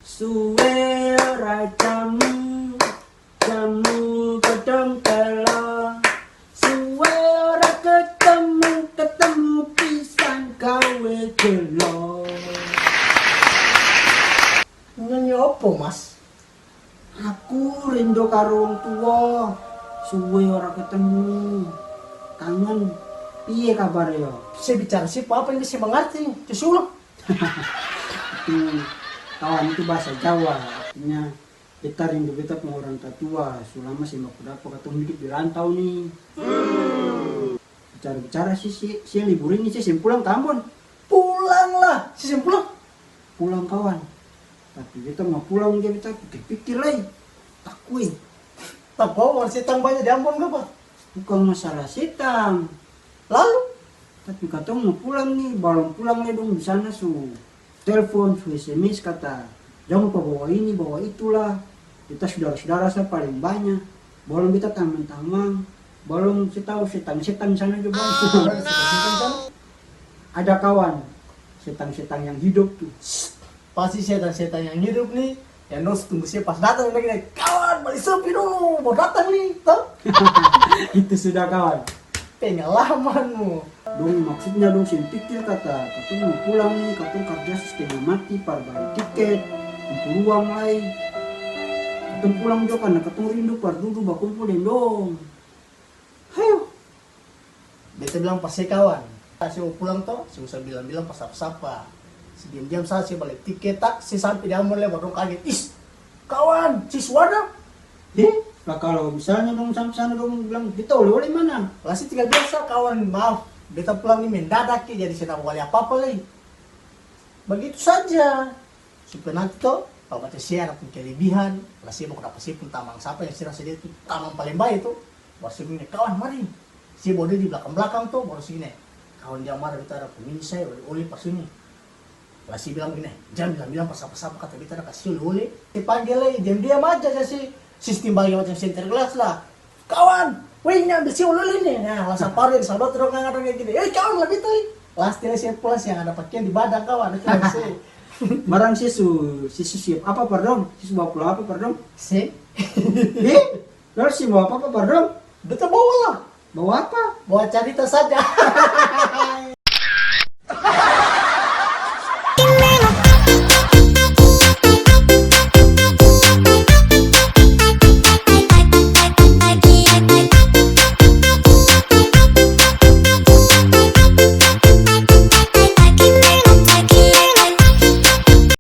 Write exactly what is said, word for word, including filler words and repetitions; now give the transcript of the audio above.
Sue ora camu, camu kodong telo. Sue ora ketemu, ketemu pisang kawe gelo. Nyanyi opo, Mas? Aku rindu karong tuo, sue ora ketemu. Kangen, pie kabar yo? Se bicara se papa ini se mangarti, se ulang. Itu kawan itu bahasa Jawa, artinya beta rindu beta pung orang tatua, su lama seng baku dapa katong hidup di rantau ni. Bicara-bicara se, se, se libur ini se seng pulang ka Ambon. Pulang lah, se seng pulang. Pulang kawan. Tapi beta mau pulang dia beta pikir-pikir lai. Takue. Tabawa setang banya di Ambon kapa? Bukang masalah setang. Lalu? Tapi katong mo pulang ni, balong pulang lai dong di sana su telfon, su S M S kata, "Jang lupa bawa ini, bawa itulah." Beta sudara-sudara sa paleng banya. Balong beta tamang-tamang. Balong se tau setang-setang sana jua balong. Ah, setang-setang sana. Ada kawan, setang-setang yang hidup tu. Pasti setang-setang yang hidup ni, yang dong su tunggu se pas datang, dong bilang, "Kawan, bali sopi dolo, baru datang ni," to? Itu sudah, kawan. Pengalaman mo. Dong maksudnya dong seng pikir kata, katong mo pulang ni, katong karja su stenga mati par bali tiket, kumpul uang lai. Katong pulang jua karna katong rindu par dudu bakumpul deng dong. Hayo. Beta bilang par se kawan, se mo pulang to, seng usah bilang-bilang par sapa-sapa. Se diam-diam sa, se bali tiket, tak, se sampe di Ambon lai, baru dong kagel, "Is, kawan, se su ada?" Heh, lah kalo misalnya dong sampe sana dong bilang, "Beta oleh-oleh mana?" Lah se tinggal bilang sa, "Kawan, maaf, beta pulang ni mendadak, jadi seng dapa bali apa-apa lai." Bagitu saja. Supaya nanti to, kalo macam se ada pung kelebihan, la se baku dapa se pung tamang sapa yang se rasa dia tu tamang paleng bae tu, baru se bilang, "Kawan, mari." Se bawa dia di blakang-blakang to, baru se gini, "Kawan, jang mara, beta ada pung ini sa, oleh-oleh par sini." La se bilang bagini, "Jang bilang-bilang par sapa-sapa kata beta ada kasi oleh-oleh." Se panggel lai, diam-diam aja, se sistim bage macam Sinterklas la. "Kawan, weh, ini ambil se oleh-oleh ni." Nah, la saparu yang sabar tu dong nganga dong kaya gini, "Eh, kawan, la beta, eh." Las tele se pulang, se ada pakiang di badang, kawan. Itu la se. Barang se su, se su siap apa par dong? Se su bawa pulang apa par dong? Se. Eh? Dong se bawa apa-apa par dong? Beta bawa la. Bawa apa? Bawa carita saja.